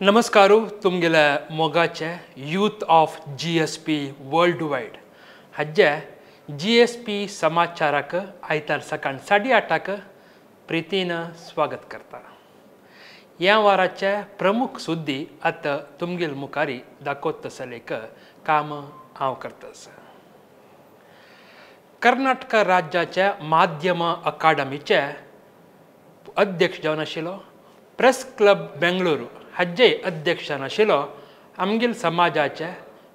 नमस्कार तुमगेले मोगाचे youth of G S P world wide हाजे जी एस पी समाचाराक आयतार सकाळ 8:30 प्रितीन स्वागत करता। ह्या वाराचे प्रमुख सुद्दी आतां तुमगेल मुखारी दाखोवत तसलेक काम हांव करता। कर्नाटक राज्याचे माध्यम अकादमीचे अध्यक्ष जावन आशिल्लो प्रेस क्लब बेंगळुरू हाजे अध्यक्ष आशिल्लो आमगेल समाजाचे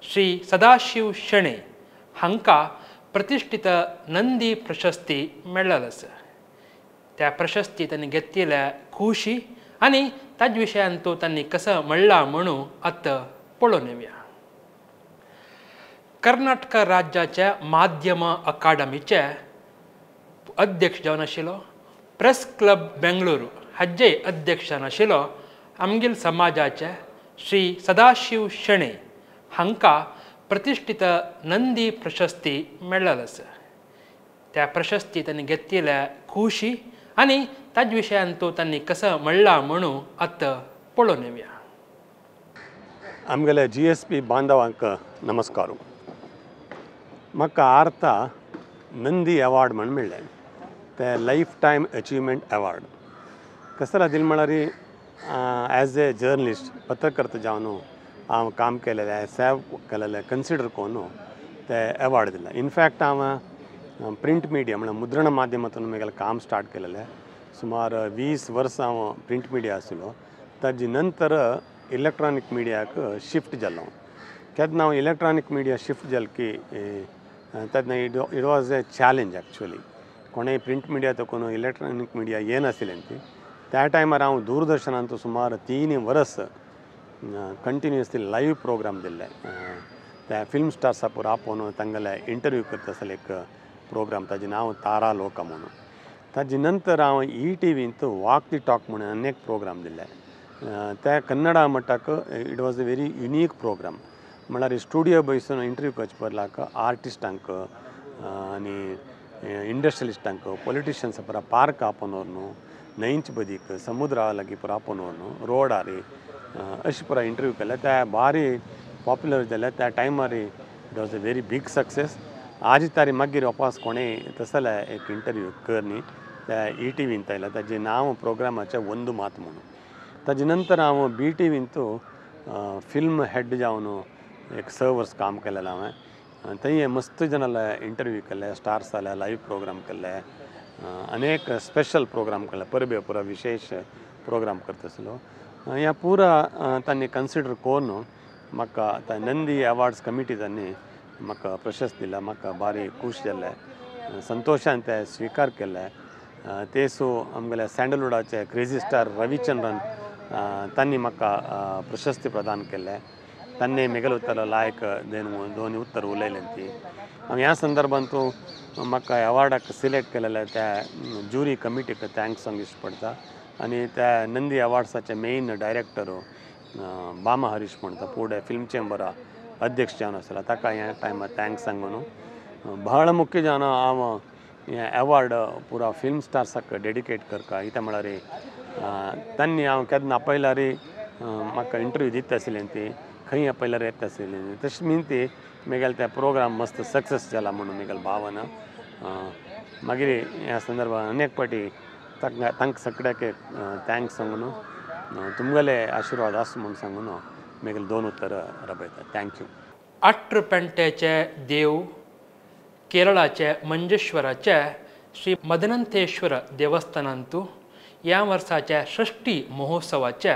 श्री सदाशिव शेणे हांकां प्रतिष्ठित नंदी प्रशस्ती मेळ्ळेल आसा। त्या प्रशस्ती तांणी घेतिल्ल्या खुशी आनी ताजे विशयान तो तांणी कसो म्हणला म्हणून आतां पळोवन येवया। कर्नाटक राज्याच्या माध्यम अकादमीचे अध्यक्ष जावन आशिल्लो प्रेस क्लब बेंगळुरू हाजे अध्यक्ष आशिल्लो आमगेल समाजाचे श्री सदाशिव शेणे हांकां प्रतिष्ठित नंदी प्रशस्ती मेळ्ळेल आसा। त्या प्रशस्ती तांणी घेतिल्ल्या खुशी आनी ताजे विशयान तो तांणी कसो म्हणला म्हणून आतां पळोवन येवया। आमगेले जी एस पी बांधवांक नमस्कार। म्हाका आर्ता नंदी अवॉर्ड म्हण मेळ्ळें, ते लायफ टायम अचिवमेंट अवॉर्ड। कसला दिल म्हळ्यार एज ए जर्नलिस्ट पत्रकर्ता जावन हांव काम केलेलें, सेव केलेलें कन्सिडर करून ते अवॉर्ड दिला। इनफॅक्ट हांव प्रिंट मिडिया म्हळ्यार मुद्रण माध्यमांतून म्हगेलें काम स्टार्ट केलेलें। सुमार 20 वर्सां हांव प्रिंट मिडिया आशिल्लो। ताजे नंतर इलेक्ट्रॉनीक मिडियाक शिफ्ट जालो। केन्ना हांव इलेक्ट्रॉनीक मिडिया शिफ्ट जाल की तेन्ना it was a challenge actually. कोणेय प्रिंट मिडिया तकून इलेक्ट्रॉनीक मिडिया येनाशिल्लें ती। त्या टायमार हांव दूरदर्शनांत सुमार 3 वर्स कंटिन्युअसली लायव्ह प्रोग्राम दिल्ले। त्या फिल्म स्टार्सा पुरा आपोवन तांगेले इंटरव्यू करता आसले एक प्रोग्राम, ताजें नांव तारा लोका म्हणून। ताजे नंतर हांव ई टी व्हींत वॉक the talk म्हणून अनेक प्रोग्राम दिल्ले। त्या कन्नडा मट्टाक it was a very unique programme. म्हळ्यार स्टुडियो बसून इंटरव्यू करचे पडलाक आर्टिस्टांक आनी इंडस्ट्रियलिस्टांक पॉलिटिशियन्स पुरा पार्क आपोवन व्हरून न्हंयचे बदीक समुद्रा लागीं पुरा आपोवन व्हरून रोडार अशें पुरा इंटरव्यू केले। त्या भारी पॉप्युलर जाले। त्या टायमार it was a very big success. आज तारी मागीर वापस कोणें तसले एक इंटरव्यू कर न्ही त्या ई टी व्हींत आयला, ताजें नांव प्रोग्रामाचें वंदू मात म्हणून। ताजे नंतर हांव बी टी व्हींत फिल्म हेड जावन एक 6 वर्स काम केलेलें हांवें। थंय मस्त जाणाले इंटरव्यू केले, स्टार्स आले, लायव्ह प्रोग्राम केले, अनेक स्पेशल प्रोग्राम केले, परबे पुरा विशेष प्रोग्राम करता आसलो। ह्या पुरा तांणी कन्सिडर करून म्हाका नंदी अवॉर्ड्स कमिटी तांणी म्हाका प्रशस्त दिला। म्हाका भारी खूश जालें, संतोशान ते स्विकार केले। ते सो आमगेले सँडलवुडाचे क्रेजी स्टार रविचंद्रन तांणी म्हाका प्रशस्ती प्रदान केले। तांणी म्हगेले उत्तर लायक दोन उत्तर उलयलें ती। हांव ह्या संदर्भांत म्हाका अवॉर्डाक सिलेक्ट केलेले त्या ज्युरी कमिटीक thanks सांगूंक इश्ट पडटा। आनी त्या नंदी अवॉर्ड्साचे मेन डायरेक्टर बामा हरीश म्हणटा, फुडें फिल्म चेंबरा अध्यक्ष जावन आसला, ताका ह्या टायमार thanks सांगून बहळ मुख्य जावन हांव हें अवॉर्ड पुरा फिल्म स्टार्साक डेडिकेट करता। कित्याक म्हळ्यार तांणी हांव केन्ना आपयल्यार म्हाका इंटरव्यू दिता आशिल्लें ती, खंय आपयल्यार येता आशिल्लें, तशें मीन ती म्हगेलें ते प्रोग्राम मस्त सक्सेस जाला म्हणून म्हगेलें भावना। मागीर ह्या संदर्भात अनेक फावटी तांकां सगळ्याक thanks सांगून तुमगेले आशिर्वाद आसूं म्हूण सांगून म्हगेलें दोन उत्तर रबयता। Thank you. आट्रपेंटेचे देव केरळाचे मंजेश्वराचे श्री मदनंतेश्वर देवस्थानांतू ह्या वर्साच्या षष्ठी महोत्सवाचे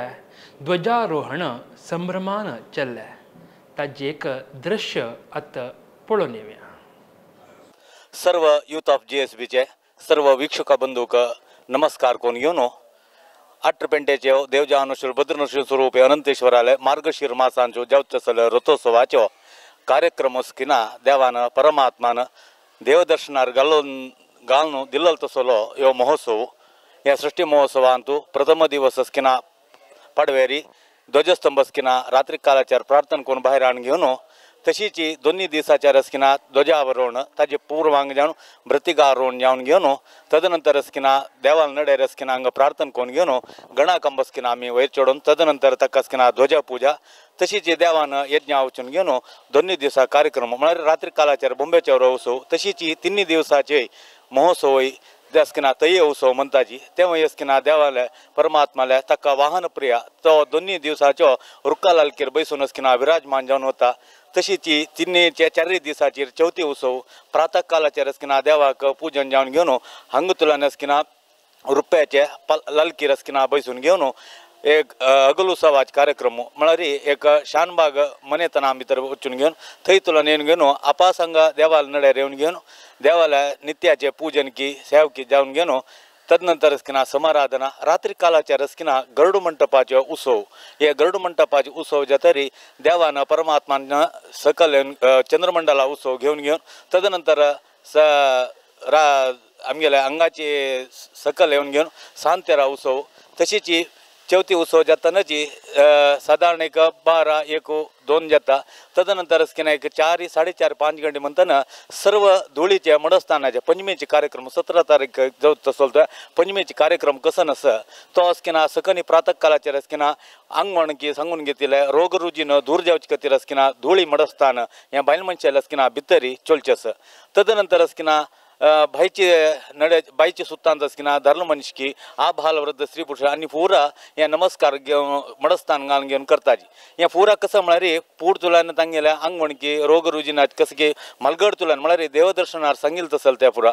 ध्वजारोहण संभ्रमान चल्लें। ताजें एक दृश्य आतां पळोवन येवया। सर्व यूथ ऑफ जी एस बीचे सर्व वीक्षक बंधूक नमस्कार कोण घेवन आट्रपेंटेचे देवजानुश्वर भद्रनुश्वर स्वरूप अनंतेश्वराले मार्गशीर मासांचो जावचो रथोत्सवाचो कार्यक्रम किना देवान परमात्मान देवदर्शनार घालून घालून दिल्लो तसलो ह्यो महोत्सव। ह्या सृष्टी महोत्सवांतू प्रथम दिवस किना पडवेरी ध्वजस्तंभ असकिना रात्री कालाचार प्रार्थना करून भायर हाडून घेवन तशीच दोन्ही दिसाचार असकिना ध्वजावरोहण ताजे पूर्वांग जावन मृतिकारोहण जावन घेवन तदनंतर असकिना देवाल नडेर असकिना हांगा प्रार्थना करून घेवन गणाकंब असकिना आमी वयर चडोवन तदनंतर ताका असकिना ध्वजा पूजा तशीच देवान यज्ञ वचून घेवन दोन्ही दिवसा कार्यक्रम म्हळ्यार रात्री कालाचार बोंबेचे उत्सव तशीच तिन्ही दिवसाचे महोत्सव असकिना तय उत्सव म्हणताची तेव्हा असकिना देवाले परमात्माले ताका वाहन प्रिया तो दोन्ही दिवसाचो रुक्कालालकीर बैसून असकिना विराजमान जावन वता. तशीच तिन्ही चारय दिसाचेर चवथी उत्सव प्रातः कालाचेर असकिना देवाक पूजन जावन घेवन हांगा तुलान असकिना रुप्याचे लालकीर असकिना बैसून घेवन एक अगलुत्सवाचे कार्यक्रम म्हळ्यार एक शानबाग मनेतना भितर वचून घेवन थंय तुलान येवन घेवन आपासंग देवाल नड्यार येवन घेवन देवाला नित्याचे पूजन की सेव की जावन घेवन तदनंतर असकिना समाराधना रात्री कालाचेर असकिना गरुड मंटपाचे उत्सव हे गरुड मंटपाचे उत्सव जातरी देवान परमात्मान सकल चंद्रमंडला उत्सव घेवन घेवन तदनंतर स आमगेल्या अंगाचे सकल येवन घेवन सांतेरा उत्सव तशीच चवथी उत्सव जातानाची सादारण एक 12 1 2 जाता. तदनंतर असकिना एक 4 4.5 5 घंटे म्हणताना सर्व धुळीचे मडस्थानाचे पंचमीचे कार्यक्रम 17 तारीख जो चलतो पंचमीचे कार्यक्रम कसं नस तो असकिना सकनी प्रातः कालाचेर असकिना आंगवण की सांगून घेतिले रोगरुजीन दूर जावचे खातीर असकिना धुळी मडस्थान ह्या बायल मनशाले असकिना भितरी चलचें आसा. तदनंतर असकिना भायचे नडे बायचे सुत्तांत असकिना धर्म मनशकी आभाल वृद्ध स्त्री पुरुष आनी पुरा हे नमस्कार घेवन मडस्थान घालून घेवन करताची. हे पुरा कसं म्हळ्यार पूर तुलान तांगेल्या आंगवणकी रोगरुजिनात कसं की मलगड तुलान म्हळ्यार देवदर्शनार सांगील तसल त्या पुरा.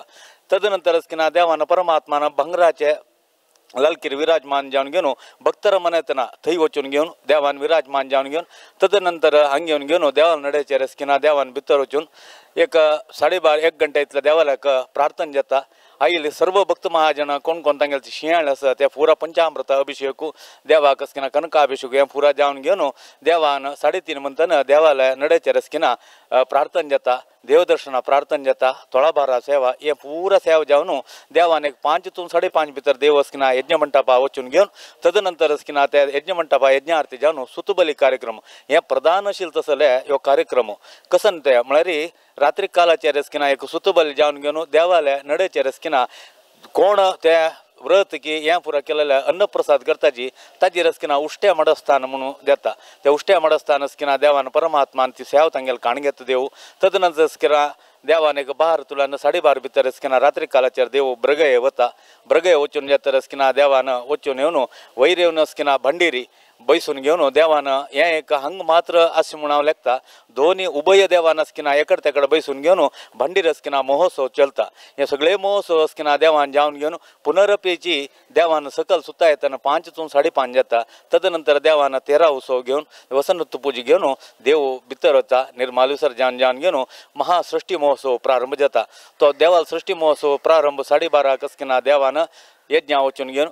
तदनंतर असकिना देवान परमात्मान भांगराचे लालकीर विराजमान जावन घेवन भक्तर मनयतना थंय वचून घेवन देवान विराजमान जावन घेवन तदनंतर हांग घेवन घेवन देवान नड्याचेर असकिना देवान भितर वचून एक 12:30 1 घंटे इतल्या देवालाक प्रार्थना जाता. आयिल्ले सर्व भक्त महाजन कोण कोण तांगेले शिंयाळ आसा ते पुरा पंचामृत अभिषेक देवाक असकिना कनकाभिषेक हें पुरा जावन घेवन देवान 3:30 म्हणतना देवालय नड्याचेर असकिना प्रार्थना जाता देवदर्शना प्रार्थना जाता तोळाबारा सेवा हे पुरा सेवा जावन देवान एक 5 to 5:30 भितर देव असकिना यज्ञ मंटपा वचून घेवन तदनंतर असकिना त्या यज्ञ मंटपा यज्ञ आरती जावन सुतबली कार्यक्रम हे प्रधान आशिल्लो तसले ह्यो कार्यक्रम कसन ते म्हळ्यार रात्री कालाचेर असकिना एक सुतबली जावन घेवन देवालय नड्याचेर असकिना कोण ते व्रत की हें पुरा केलेलें अन्नप्रसाद करताची ताजेर असकिना उश्ट्या मडस्थान म्हणून देता त्या उश्ट्या मडस्थान असकिना देवान परमात्मान ती सेव तांगेले काण घेता देव. तदनंतर असकिना देवान एक 12 तुलान 12:30 भितर असकिना रात्री कालाचेर देव ब्रगये वता ब्रगये वचून जातर असकिना देवान वचून येवन वयर येवन असकिना भंडेरी बैसून घेवन देवान हें एक हांग मात्र अशें म्हूण हांव लेखता दोनी उभय देवान असकिना एकड तेकड बैसून घेवन भांडीर असकिना महोत्सव चलता. हे सगळे महोत्सव असकिना देवान जावन घेवन पुनरपेची देवान सकल सुता येतना 5 to 5:30 जाता. तदनंतर देवान 13 उत्सव घेवन वसंत पूजा घेवन देव भितर वता निर्माल विसर्जन जावन घेवन महासृष्टी महोत्सव प्रारंभ जाता. तो देवाल सृष्टी महोत्सव प्रारंभ 12:30 असकिना देवान यज्ञ वचून घेवन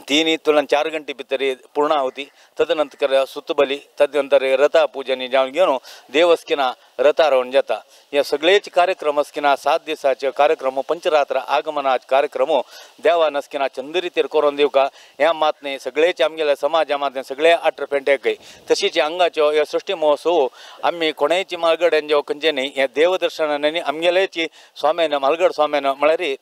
3 तुलन 4 घंटे भितर पूर्णाहुती तदनंतर सुतबली तदनंतर रथा पूजन जावन घेवन देव असकिना रथारोहण जाता. हे सगळेच कार्यक्रम असकिना 7 दिसाचे कार्यक्रम पंचरात्र आगमनाचे कार्यक्रम देवान असकिना चंदरितेर करून दिवका ह्या मात न्ही सगळेच आमगेल्या समाजा मात न्ही सगळे आठ पेंटेकय तशीच हांगाच्यो ह्यो सृष्टी महोत्सव आमी कोणायची मालगड्यान जेव खंयचे न्ही हें देवदर्शनान आमगेलेची स्वाम्यान मालगड स्वाम्यान म्हळ्यार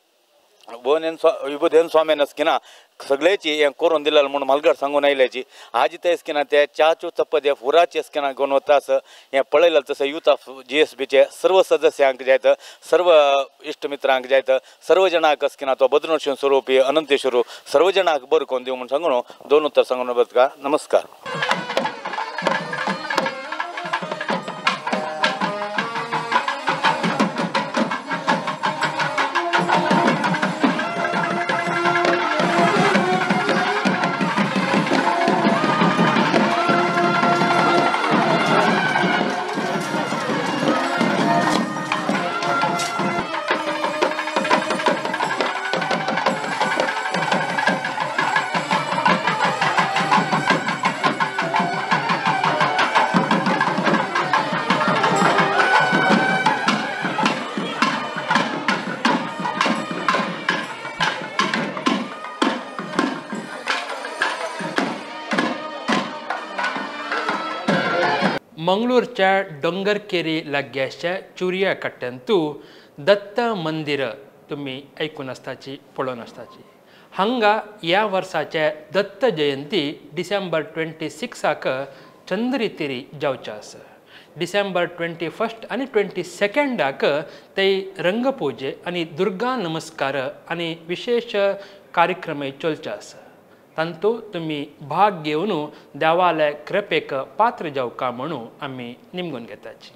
भुवनेन विबुधेन स्वाम्यान असकिना सगळ्याची हें करून दिलें म्हूण मालगड सांगून आयल्याची आज ते असकिना ते च्याचो चप्पदे फुराचे असकिना घेवन वता आसा हें पळयलें तसं यूथ ऑफ GSBचे सर्व सदस्यांक जायत सर्व इश्ट मित्रांक जायत सर्व जणांक असकिना तो बद्रनृसिंह स्वरूपी अनंतेश्वर सर्व जणांक बरें करून दिवं म्हूण सांगून दोन उत्तर सांगून बसका. नमस्कार. मंगळूरच्या डोंगरकेरी लागीं चुरया कट्ट्यांतू दत्त मंदिर तुमी आयकून आसताची पळोवन आसताची. हांगा ह्या वर्साचे दत्त जयंती डिसेंबर 26 चंद्रितिरी जावचें आसा. डिसेंबर 21 आनी 22 ते रंगपूजे आनी दुर्गा नमस्कार आनी विशेष कार्यक्रम चलचे आसा. तांतू तुमी भाग घेवन देवाले कृपेक पात्र जावका म्हणून आमी निमगून घेताची.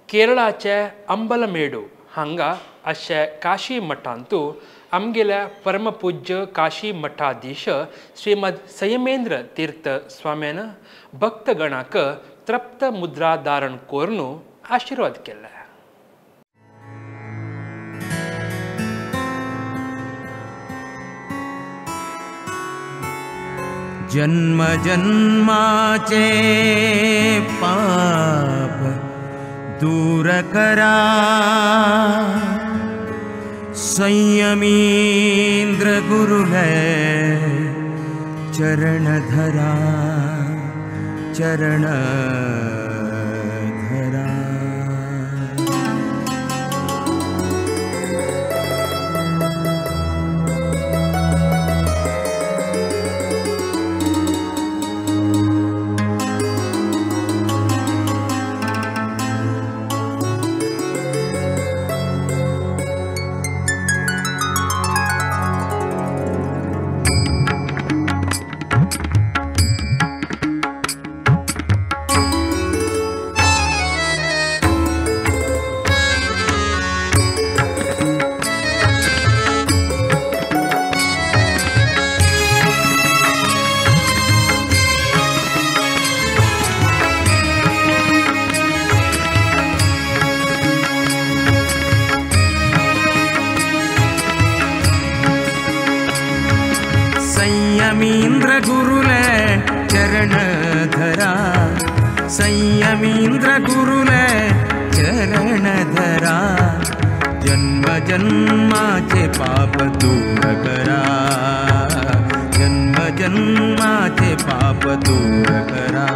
केरळाचे अंबलमेडू हांगा अशे काशी मठांतू आमगेल्या परमपूज्य काशी मठाधीश श्रीमद संयमेंद्र तीर्थ स्वाम्यान भक्तगणाक तृप्त मुद्रा धारण करून आशीर्वाद केला. जन्म जन्माचे पाप दूर करा, संयमींद्र गुरुले चरण धरा, चरण धरा. संयमींद्र गुरुले चरण धरा, संयमींद्र गुरुले चरण धरा, जन्म जन्माचे पाप दूर करा, जन्म जन्माचे पाप दूर करा.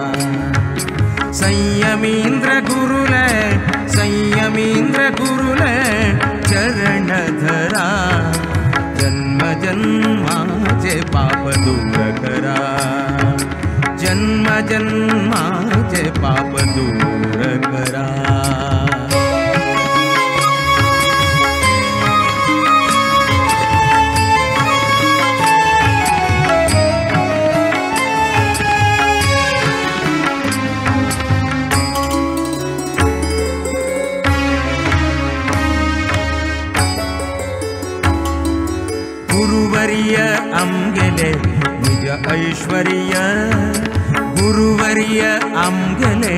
संयमींद्र गुरुले, संयमींद्र गुरुले चरण धरा, जन्म जन्माचे पाप दूर करा, जन्म जन्माचे पाप दूर करा. गुरुवर्य आमगेले निज ऐश्वर्य गुरुवर्य आमगेले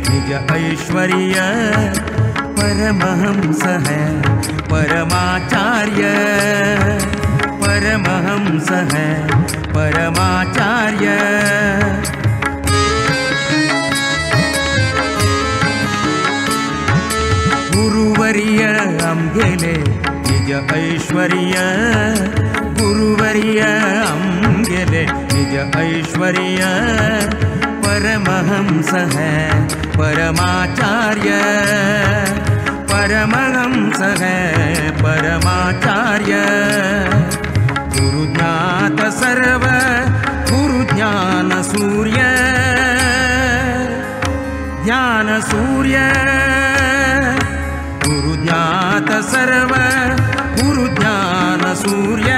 निज ऐश्वर्य परमहंस है परमाचार्य परमहंस है परमाचार्य। गुरुवर्य आमगेले निज ऐश्वर्य गुरुवर्य आमगेले निज ऐश्वर्य परमहंस है परमाचार्य परमहंस है परमाचार्य। गुरुज्ञात सर्व गुरुज्ञान सूर्य ज्ञान सूर्य गुरुज्ञात सर्व गुरुज्ञान सूर्य।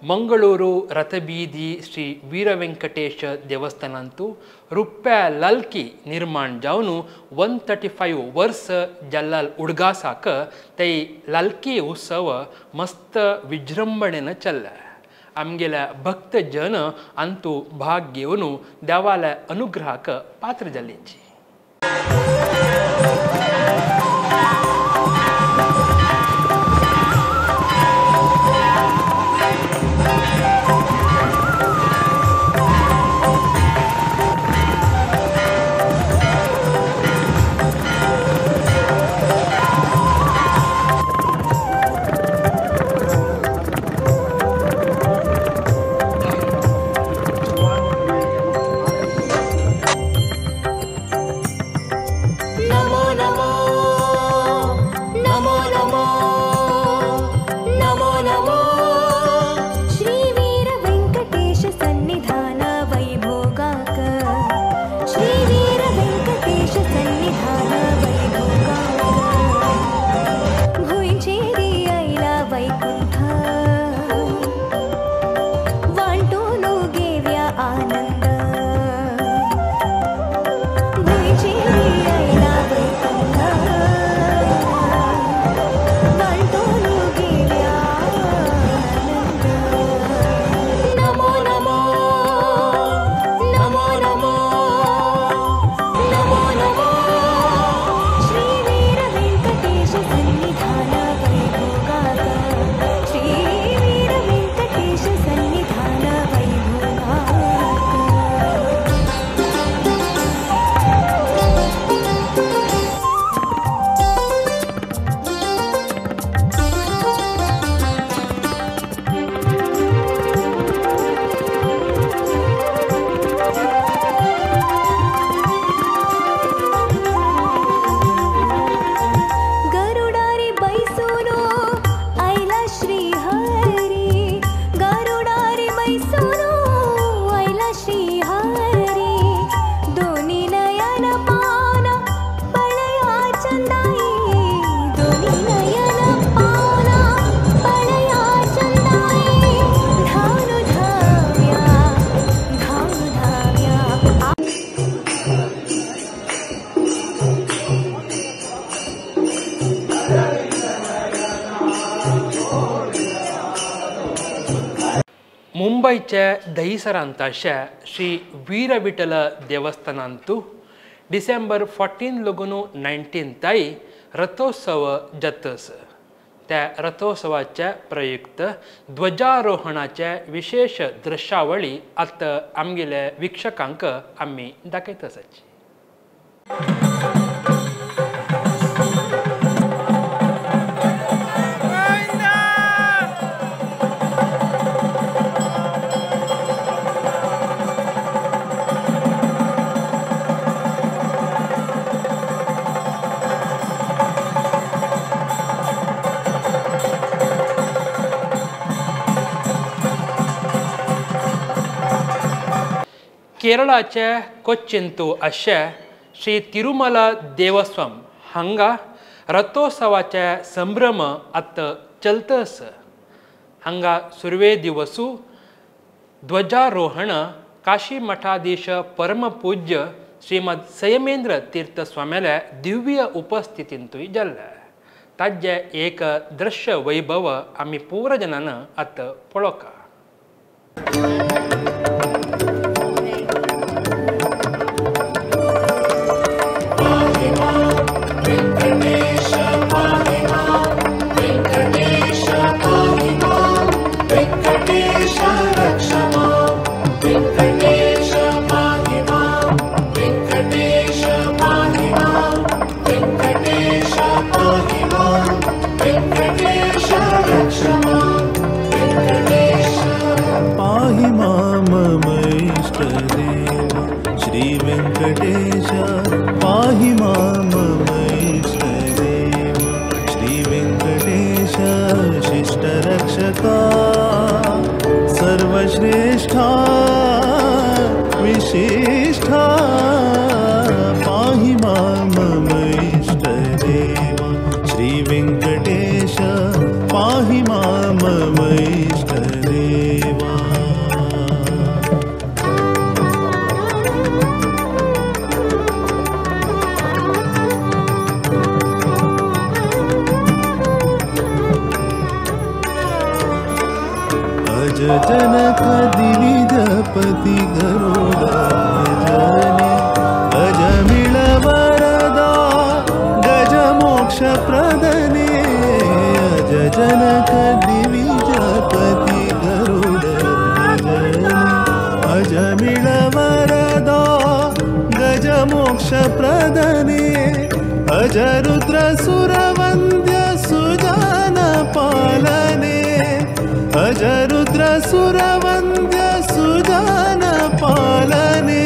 मंगळूರು ರಥಬೀದಿ ಶ್ರೀ ವೀರವೆಂಕಟೇಶ ದೇವಸ್ಥಾನಂತೂ रुप्या लालकी निर्माण जावन 135 वर्स जाल्लाल उडगासाक ते लालकी उत्सव मस्त विजृंभणेन चल्ला। आमगेल्या भक्तजन अंतू भाग घेवन देवाल्या अनुग्रहाक पात्र जाल्लींची। मुंबईच्या दहिसरांताशा श्री वीरविठल देवस्थानांतू डिसेंबर 14 लगून 19 ताई रथोत्सव जातस। त्या रथोत्सवाच्या प्रयुक्त ध्वजारोहणाच्या विशेष दृश्यावळी आतां आमगेल्या वीक्षकांक आमी दाखयत आसाची। केरळाचे कोच्चिंतू अशे श्री तिरुमला देवस्वम हांगा रथोत्सवाचे संभ्रम आतां चलतस। हांगा सुर्वे दिवसू ध्वजारोहण काशी मठाधीश परमपूज्य श्रीमद संयमेंद्र तीर्थ स्वाम्याल्या दिव्य उपस्थितींतूय जाल्लें। ताजें एक दृश्य वैभव आमी पुरा जनान आतां पळोवका. सर्वश्रेष्ठा विशिष्ठा पाहि मां मम इष्टदेवा श्री वेंकटेश पाहि मां मम इष्टदेवा. जनक दिविजपति गरुड़ जने अजमिळ वरदा गज मोक्ष प्रदने. अज जनक दिविजपति गरुड़ जने अजमिळ वरदा गज मोक्ष प्रदने. अज रुद्र सुरवंद्य सुजन पालने. अज रुद्र सुरवंद्य सुजन पालने.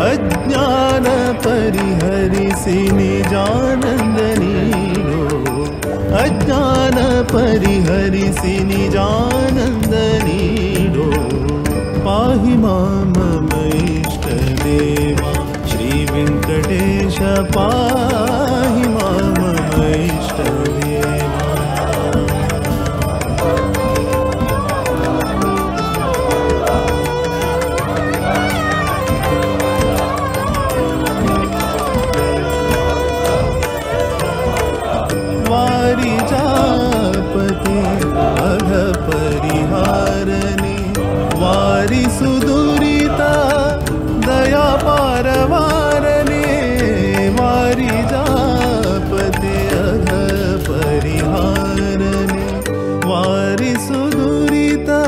अज्ञान परिहरिसि निजानंद नीलो. अज्ञान परिहरिसि निजानंद नीलो. पाहि मां मम इष्टदेवा श्री वेंकटेश पाहि मां मम इष्टदेवा. परिहारने वारी सुदुरिता दया पारवारने. वारी जापते अघ परिहारने वारी सुदुरिता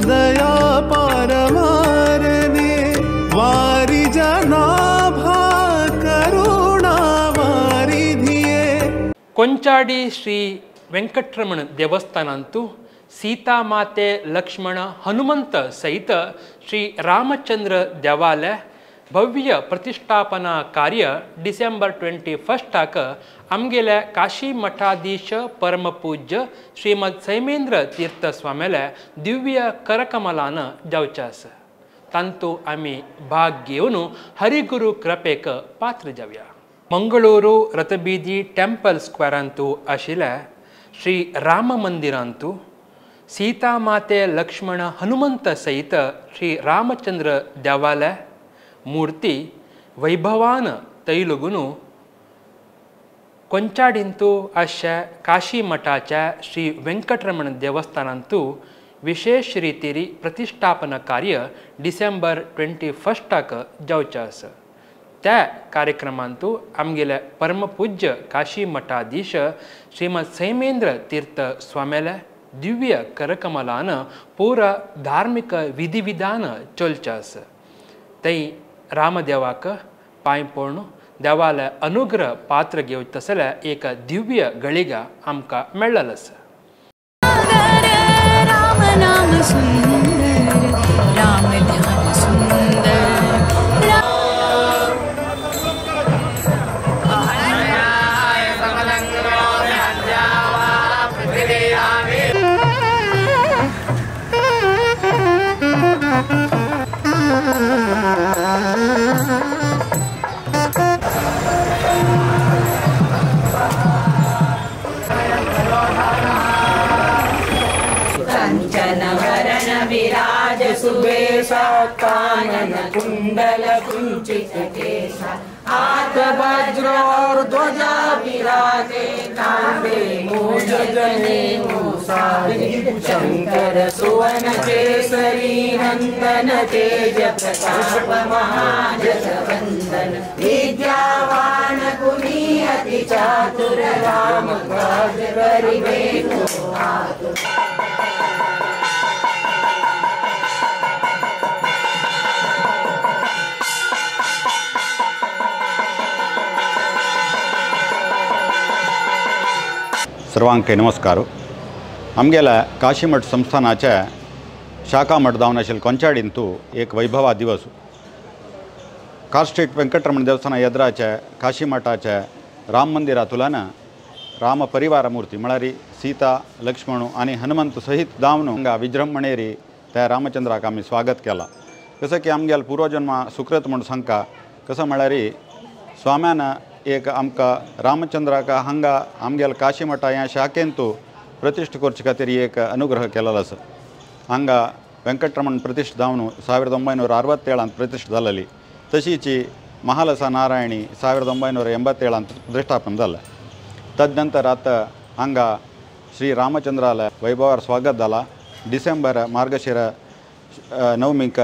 दया पारवारने. वारी जनाभा करुणा वारी धिये. कोंचाडी श्री वेंकटरमण देवस्थानांतु सीतामाते लक्ष्मण हनुमंत सहित श्री रामचंद्र देवालय भव्य प्रतिष्ठापना कार्य डिसेंबर 21 आमगेले काशी मठाधीश परमपूज्य श्रीमद सैमेंद्र तीर्थ स्वामीले दिव्य करकमलान जावचें आसा. तांतू आमी भाग घेवन हरिगुरु कृपेक पात्र जावया. मंगळुरू रथबीदी टेम्पल स्क्वेरांतू आशिल्ल्या श्री राम मंदिरांतू सीतामाते लक्ष्मण हनुमंत सहित श्री रामचंद्र देवालय मूर्ती वैभवान तैलुगुनु कोंचाडींतू आशिल्ल्या काशी मठाच्या श्री वेंकटरमण देवस्थानांतू विशेष रितीरी प्रतिष्ठापना कार्य डिसेंबर 21 जावचें आसा. त्या कार्यक्रमांतू आमगेले परमपूज्य काशी मठाधीश श्रीमद सैमेंद्र तीर्थ स्वामीले दिव्य करकमलान पुरा धार्मिक विधिविधान चलचें आसा. थंय रामदेवाक पांय पडून देवाले अनुग्रह पात्र घेवचें तसलें एक दिव्य घळिगा आमकां मेळ्ळेलें आसा. राम नाम सुंदर राम ध्यान सुंदर. विराज सुबेश कानन कुंडल कुंचित केश हाथ वज्र और ध्वजा विराजे, कांधे मूज जनेऊ साजे। शंकर सुवन केसरी नंदन, तेज प्रताप महाजगवंदन। विद्यावान गुणी अति चातुर, राम काज करिबे को आतुर। सर्वांक नमस्कार. आमगेल्या काशीमठ संस्थानाच्या शाखा मठ जावन आशिल्ले कोंचाडींतू एक वैभवा दिवस कार स्ट्रीट वेंकटरमण देवस्थाना एदराचे काशीमठाचे राम मंदिरांतुल्यान राम परिवार मूर्ती म्हळ्यार सीता लक्ष्मण आनी हनुमंत सहित जावन हांगा विजृंभणेरी त्या रामचंद्राक आमी स्वागत केलां. कसं की आमगेल्या पूर्वजन्मा सुकृत म्हूण सांगता. कसं म्हळ्यार स्वाम्यान एक आमकां रामचंद्राक हांगा आमगेल्या काशीमठा ह्या शाखेंतू प्रतिष्ठा करचे खातीर एक अनुग्रह केलेलो आसा. हांगा वेंकटरमण प्रतिष्ठा जावन 1967 प्रतिष्ठा जालेली. तशीच महालसा नारायणी 1987 प्रतिष्ठापन जालें. तदनंतर आतां हांगा श्री रामचंद्राला वैभवार स्वागत जाला. डिसेंबर मार्गशीर नवमीक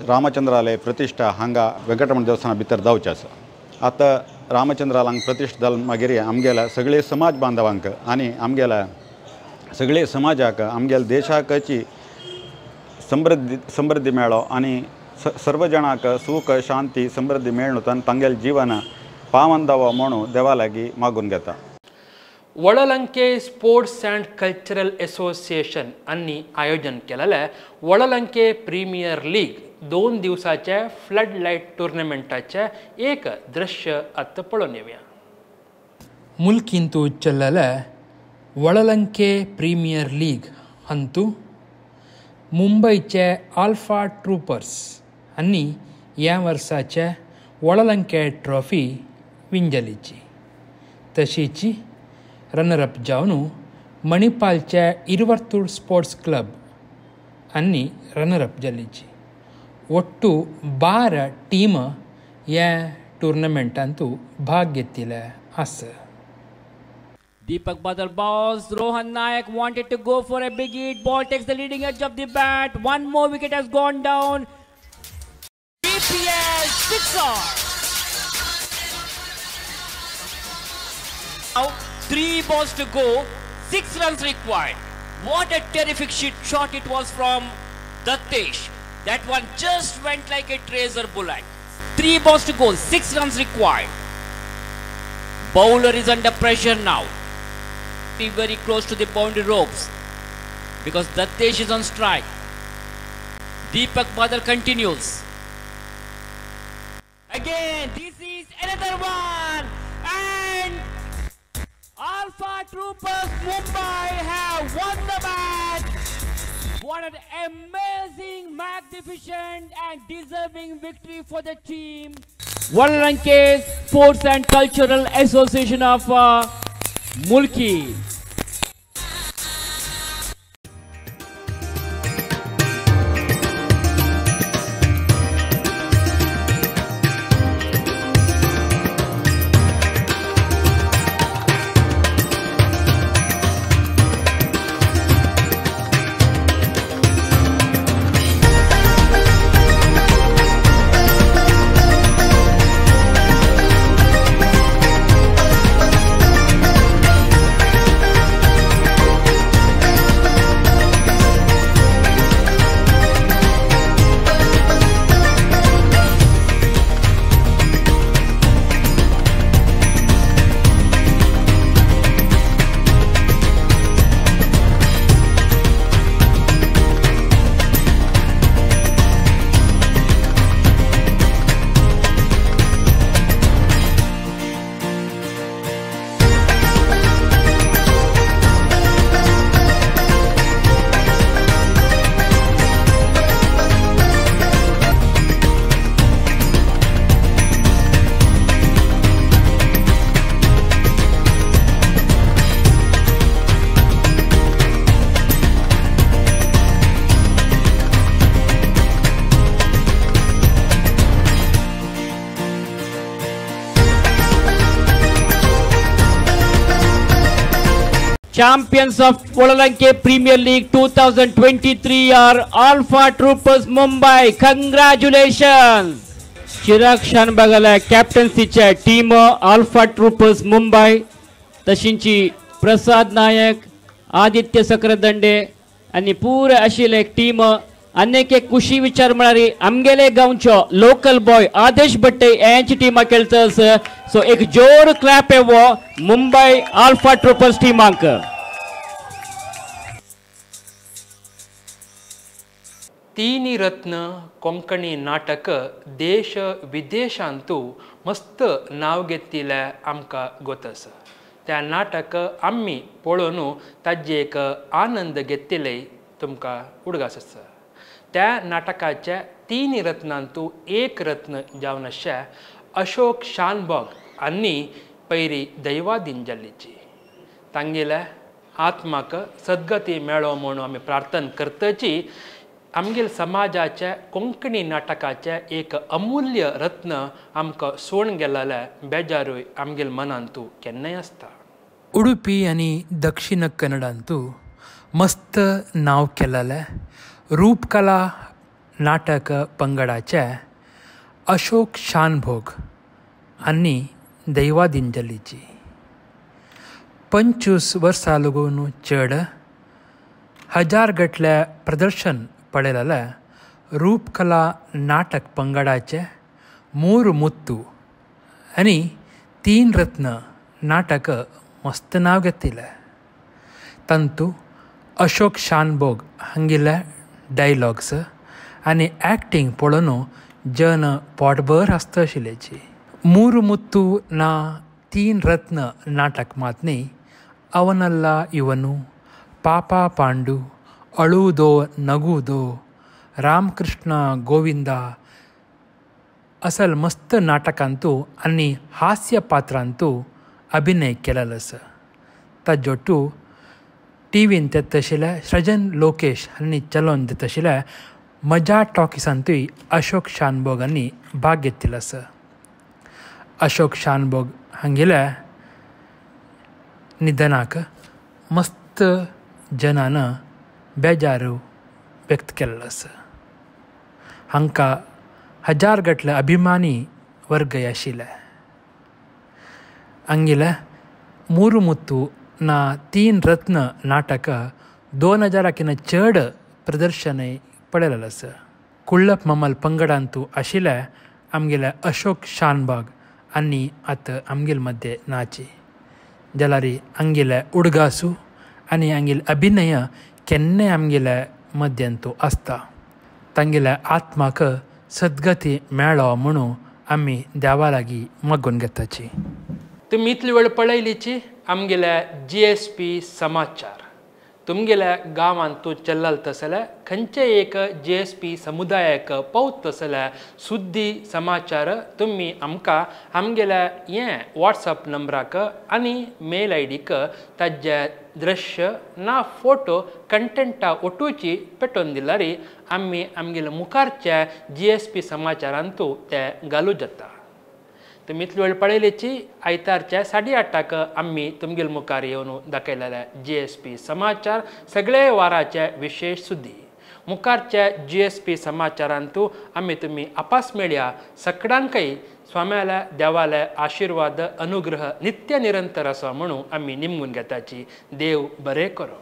रामचंद्राले प्रतिष्ठा हांगा वेंकटरमण देवस्थाना भितर जावचें आसा. आतां रामचंद्राला हांगा प्रतिष्ठा जाल मागीर आमगेल्या सगळे समाज बांधवांक आनी आमगेल्या सगळे समाजाक आमगेल्या देशाकची समृद्धी मेळो आनी सर्व जाणांक सुख शांती समृद्धी मेळून तांगेलें जीवन पावन दावो म्हणून देवा लागीं मागून घेता. Valalanke sports and cultural association आनी आयोजन केलेलें वळलंके प्रीमियर लीग 2 दिवसाचे फ्लड लायट टुर्नामेंटाचे एक दृश्य आतां पळोवन येवया. मुल्कींतू चल्लेले वळलंके प्रीमियर लीग हंतू मुंबयचे आल्फा ट्रुपर्स आनी ह्या वर्साचे वळलंके ट्रॉफी विंजलीची. तशीची रनर अप जावन मणिपालचे इरवरतूर स्पोर्ट्स क्लब आनी रनर अप जालीची. ಒಟ್ಟು 12 टीम ह्या टुर्नामेंटांतू भाग घेतिल्ले आसा. Deepak Badal balls. Rohan Nayak wanted to go for a big hit. Ball takes the leading edge of the bat. One more wicket has gone down. BPL 6R. Now 3 balls to go. 6 runs required. What a terrific shot it was from Dattesh. That one just went like a razor bullet. 3 balls to go, 6 runs required. Bowler is under pressure now. Be very close to the boundary ropes because Dattesh is on strike. Deepak Badal continues. Again, this is another one. And Alpha Troopers Mumbai have won the match. What an amazing, magnificent and deserving victory for the team. Valalanke Sports and Cultural Association of Mulki. Champions of Olalanke Premier League 2023 are Alpha Troopers Mumbai. Congratulations. Chirag शानबागाला कॅप्टन्सीच्या team alpha troopers Mumbai, तशींची प्रसाद नायक, आदित्य सकरदंडे आनी पुरे आशिल्ले एक team. आनी एक खुशी विचार म्हळ्यार आमगेले गांवचो लोकल बॉय आदेश भट्टे यांची टीमा खेळटा. सो एक जोर क्लॅप येवो मुंबय आल्फा ट्रुपर्स टीमांक. तीनी रत्न कोंकणी नाटक देश विदेशांतू मस्त नांव घेतिल्लें आमकां गोत आसा. त्या नाटक आमी पळोवन ताजे एक आनंद घेतिल्ले तुमकां उडगास आसा. त्या नाटकाच्या तीन रत्नांतू एक रत्न जावन आशिल्ले अशोक शानभोग आनी पैरी दैवादीन जाल्लीची तांगेल्या आत्माक सद्गती मेळो म्हणून आमी प्रार्थना करतची. आमगेल समाजाच्या कोंकणी नाटकाचें एक अमूल्य रत्न आमकां सोडून गेल्लें बेजारूय आमगेल मनांतू केन्नाय आसता. उडुपी आनी दक्षिण कन्नडांतू मस्त नांव केलेलें रूपकला नाटक पंगडाचे अशोक शानभोग आनी दैवादिंजलीची 25 वर्सां लागून चड हजार गटले प्रदर्शन पळयलेलें रूपकला नाटक पंगडाचे मोर मुत्तू आनी तीन रत्न नाटक मस्त नांव घेतिल्लें. तांतू अशोक शानभोग हांगेले डायलॉग्स आनी एक्टींग पळोवन जन पोटभर हांसता आशिल्ल्याची. मूर मुत्तू ना तीन रत्न नाटक मात न्ही अवनल्ला इवनू, पापा पांडू, अळूदो नगुदो, रामकृष्ण गोविंदा असल मस्त नाटकांतू आनी हास्य पात्रांतू अभिनय केलेलो आसा. ताजोटू टीव्हीन ते आशिल्ले सृजन लोकेश हांणी चलोवन दिता आशिल्ले मजा टॉकिसांतूय अशोक शानभोग हांणी भाग घेतिल्लो आसा. अशोक शानभोग हांगेल्या निधनाक मस्त जनान बेजार व्यक्त केल्लो आसा. हांकां हजार गटले अभिमानी वर्गय आशिल्ले. हांगेले मुरुमुत्तू ना तीन रत्न नाटक 2000 चड प्रदर्शनय पळयलेलें आसा. कुळ्ळप ममल पंगडांतू आशिल्ले आमगेले अशोक शानबाग आनी आतां आमगेल मध्य नाची जाल्यार हांगेले उडगासू आनी हांगेले अभिनय केन्नाय आमगेले मध्यांतू आसता. तांगेल्या आत्माक सद्गती मेळो म्हणून आमी देवा लागीं मागून घेताची. तुमी इतली वेळ पळयलीची आमगेल्या GSP समाचार. तुमगेल्या गांवांत तूं चल्लाल तसले खंयचे एक GSP समुदायाक पावत तसले सुद्दी समाचार तुमी आमकां आमगेल्या हें वॉट्सएप नंबराक आनी मेल आयडीक ताजे दृश्य ना फोटो कंटेंटा ओटूची पेटोवन दिल्यार आमी आमगेल्या मुखारच्या GSP समाचारांतू ते घालू जाता. तुमी इतली वेळ पळयल्याची आयतारच्या 8:30 आमी तुमगेल मुखार येवन दाखयलेले GSP समाचार सगळे वाराचे विशेष सुद्दी. मुखारच्या GSP समाचारांतू आमी तुमी आपास मेळया. सगळ्यांकय स्वाम्याल्या देवाले आशिर्वाद अनुग्रह नित्य निरंतर आसा म्हणून आमी निमगून घेताची. देव बरें करो.